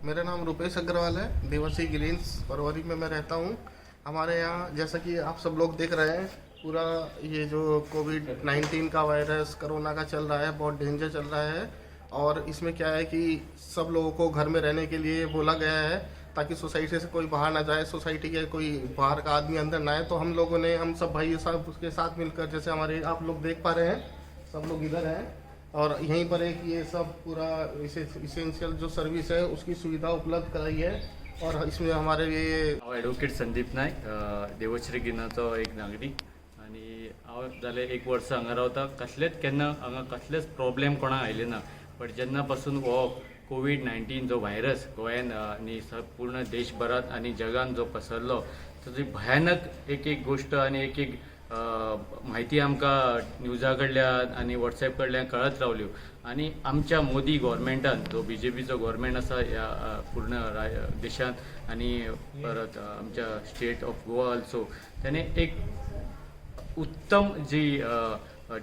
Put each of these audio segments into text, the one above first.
मेरा नाम रुपेश अग्रवाल है। देवश्री ग्रीन्स, परवरी में मैं रहता हूँ। हमारे यहाँ, जैसा कि आप सब लोग देख रहे हैं, पूरा ये जो कोविड-19 का वायरस, कोरोना का चल रहा है, बहुत डेंजर चल रहा है। और इसमें क्या है कि सब लोगों को घर में रहने के लिए बोला गया है, ताकि सोसाइटी से कोई बाहर ना जाए, सोसाइटी के कोई बाहर का आदमी अंदर ना आए। तो हम लोगों ने, हम सब भाई साहब उसके साथ मिलकर, जैसे हमारे आप लोग देख पा रहे हैं, सब लोग इधर हैं और यहीं पर एक ये सब पूरा इसेंशियल जो सर्विस है, उसकी सुविधा उपलब्ध कराई है और इसमें हमारे ये हांव एडवोकेट संदीप नायक, देवश्री ग्रीनाचो एक नागरीक आनी हांव जालें एक वर्स हांगा रावता. कसलेच केन्ना हांगा कसलेच प्रॉब्लेम कोणाक आयले ना, बट जेन्ना पासून हो कोवीड 19 जो व्हायरस गोंयान आनी पूर्ण देशभरात आनी जगान जो पसरलो, ताजी भयानक एक एक गोश्ट आनी एक एक म्हायती आमकां न्यूजा कडल्यान आनी वॉट्सॅप कडल्यान कळत रावल्यो. आनी आमच्या मोदी गव्हर्मेंटान, जो बीजेपीचो गव्हर्मेंट आसा ह्या पूर्ण देशांत आनी परत आमच्या स्टेट ऑफ गोवा ऑल्सो, त्याने एक उत्तम जी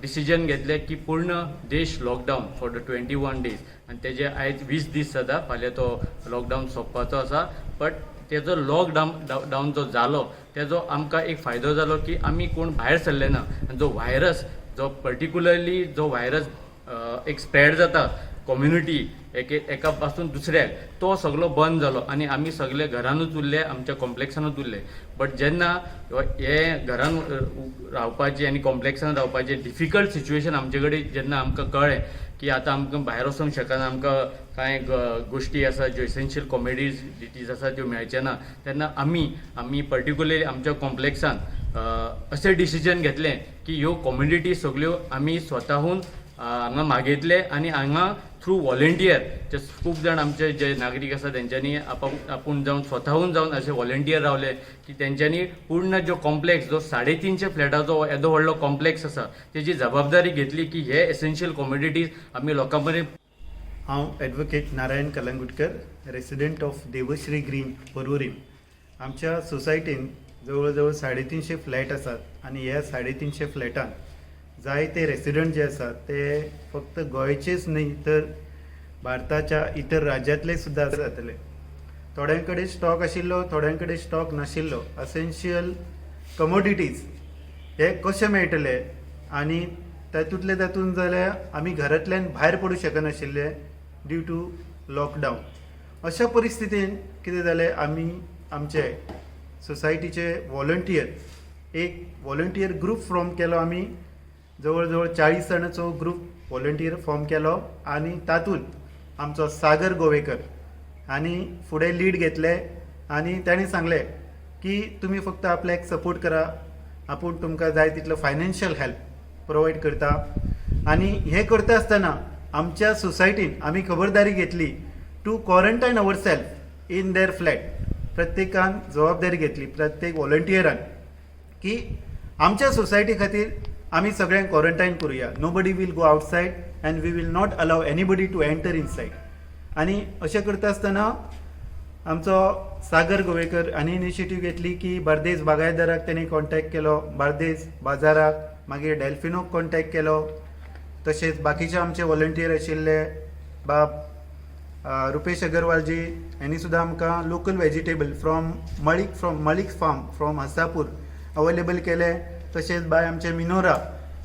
डिसिजन घेतलें की पूर्ण देश lockdown for the 21 days. आनी तेजे आयज 20 दीस जाता. फाल्यां तो लॉकडावन सोंपपाचो आसा. बट तेजो लॉकडावन डावन जो जालो, तेजो आमकां एक फायदो जालो की आमी कोण भायर सरले ना. आनी जो व्हायरस, जो पर्टिक्युलरली जो व्हायरस एक स्प्रेड जाता कम्युनिटी एक एका पासून दुसऱ्याक, तो सगलो बंद जालो आनी आमी सगळे घरानूच उरले, आमच्या कॉम्प्लेक्सानूच उरले. बट जेन्ना हे घरान रावपाची आनी कॉम्प्लेक्सान रावपाचें डिफिकल्ट सिच्युएशन आमचे कडेन जेन्ना आमकां कळ्ळें की आतां आमकां भायर वचोंक शकना, आमकां कांय गोश्टी आसा, ज्यो एसेन्शियल कमोडिटीज आसा, त्यो मेळचे ना, तेन्ना आमी पर्टिक्युलरली आमच्या कॉम्प्लेक्सान अशें डिसिजन घेतलें की ह्यो कमोडिटी सगल्यो आमी स्वताहून हांगा मागयतले आनी हांगा थ्रू व्हॉलेंटियर जे खूब जाण आमचे जे नागरीक आसा, तेंच्यांनी आपूण जावन, स्वताहून जावन अशे व्हॉलेंटियर रावले की तेंच्यांनी पूर्ण जो कॉम्प्लेक्स, जो 350 फ्लॅटाचो येदो व्हडलो कॉम्प्लेक्स आसा, तेजी जबाबदारी घेतली की हे एसेन्शियल कमोडिटीज आमी लोकां मेरेन हांव advocate Narayan Kalangutkar, resident of Devashree green, Porvorim. आमच्या सोसायटीन जवळ जवळ 350 फ्लॅट आसात आनी ह्या 350 फ्लॅटान जायते रेसिडंट जे आसात, ते फक्त गोंयचेच न्हय तर भारताच्या इतर राज्यांतले सुद्दां जातले. थोड्यां कडेन स्टॉक आशिल्लो, थोड्यां कडेन स्टॉक नाशिल्लो. असेन्शियल कमोडिटीज हे कशे मेळटले? आनी तातूंतले तातूंत जाल्यार आमी घरांतल्यान भायर पडूं शकनाशिल्ले ड्यू टू लॉकडावन. अशा परिस्थितीन कितें जालें, आमी आमचे सोसायटीचे व्हॉलंटियर, एक व्हॉलंटियर ग्रूप फॉर्म केलो. आमी जवळ जवळ 40 जाणांचो ग्रूप व्हॉलंटियर फॉर्म केलो आनी तातूंत आमचो सागर गोवेकर आनी फुडें लीड घेतले आनी ताणें सांगलें की तुमी फक्त आपल्याक सपोर्ट करा, आपूण तुमकां जाय तितलो फायनान्शियल हेल्प प्रोवायड करता. आनी हें करता आसतना आमच्या सोसायटीन आमी खबरदारी घेतली to quarantine our self in their flat. प्रत्येकान जबाबदारी घेतली, प्रत्येक व्हॉलंटियरान, की आमच्या सोसायटी खातीर आमी सगळ्यांक क्वॉरंटायन करुया. Nobody will go outside and we will not allow anybody to enter inside. आनी अशें करता आसतना आमचो सागर गोवेकर हांणी इनिशिएटीव घेतली की बार्देस बागायतदाराक तेणी कॉन्टॅक्ट केलो, बार्देस बाजाराक, मागीर डेल्फिनोक कॉन्टॅक्ट केलो. तशेंच बाकीचे आमचे व्हॉलंटियर आशिल्ले बाब रुपेश अगरवालजी हांणी सुद्दां आमकां local vegetable from Malik farm from Hasapur available केले. तशेंच बाय आमचे मिनोरा,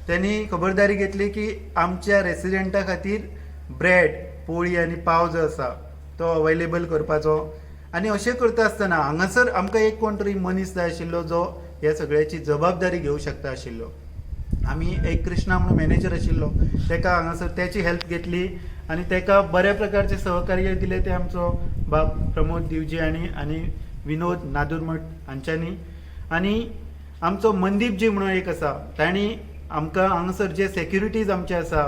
त्यांनी खबरदारी घेतली की आमच्या रेसिडेंटा खातीर ब्रेड, पोळी आनी पाव जो आसा तो अवेलेबल करपाचो. आनी अशें करता आसतना हांगासर आमकां एक कोण तरी मनीस जाय आशिल्लो, जो ह्या सगळ्याची जबाबदारी घेवंक शकता आशिल्लो. आमी एक कृष्णा म्हणून मॅनेजर आशिल्लो, तेका हांगासर तेची हेल्प घेतली आनी तेका बऱ्या प्रकारचे सहकार्य दिलें ते आमचो बाब प्रमोद दिवजी आनी विनोद नादुरमठ हांच्यांनी. आनी आमचो मनदीप जी म्हणून एक आसा, तांणी आमकां हांगासर जे सेक्युरिटीज आमचे आसा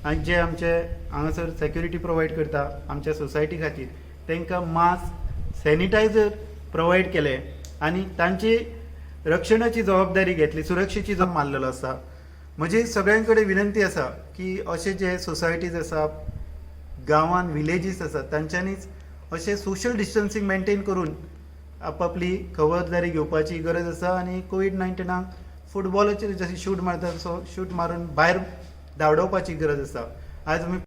आनी जे आमचे हांगासर सेक्युरिटी प्रोवायड करता आमच्या सोसायटी खातीर, तांकां मास्क, सॅनिटायझर प्रोवायड केले आनी तांची रक्षणाची जबाबदारी घेतली, सुरक्षेची जबाबदारी मारलेलो आसा. म्हजी सगळ्यां कडेन विनंती आसा की अशे जे सोसायटीज आसा, गांवान विलेजीस आसा, तांच्यांनीच अशें सोशल डिस्टन्सींग मेंटेन करून आपापली खबरदारी घेवपाची गरज आसा आनी कोवीड 19 फुटबॉलाचेर जशें शूट मारता तसो शूट मारून भायर धांवडोवपाची गरज आसा. आयज आमी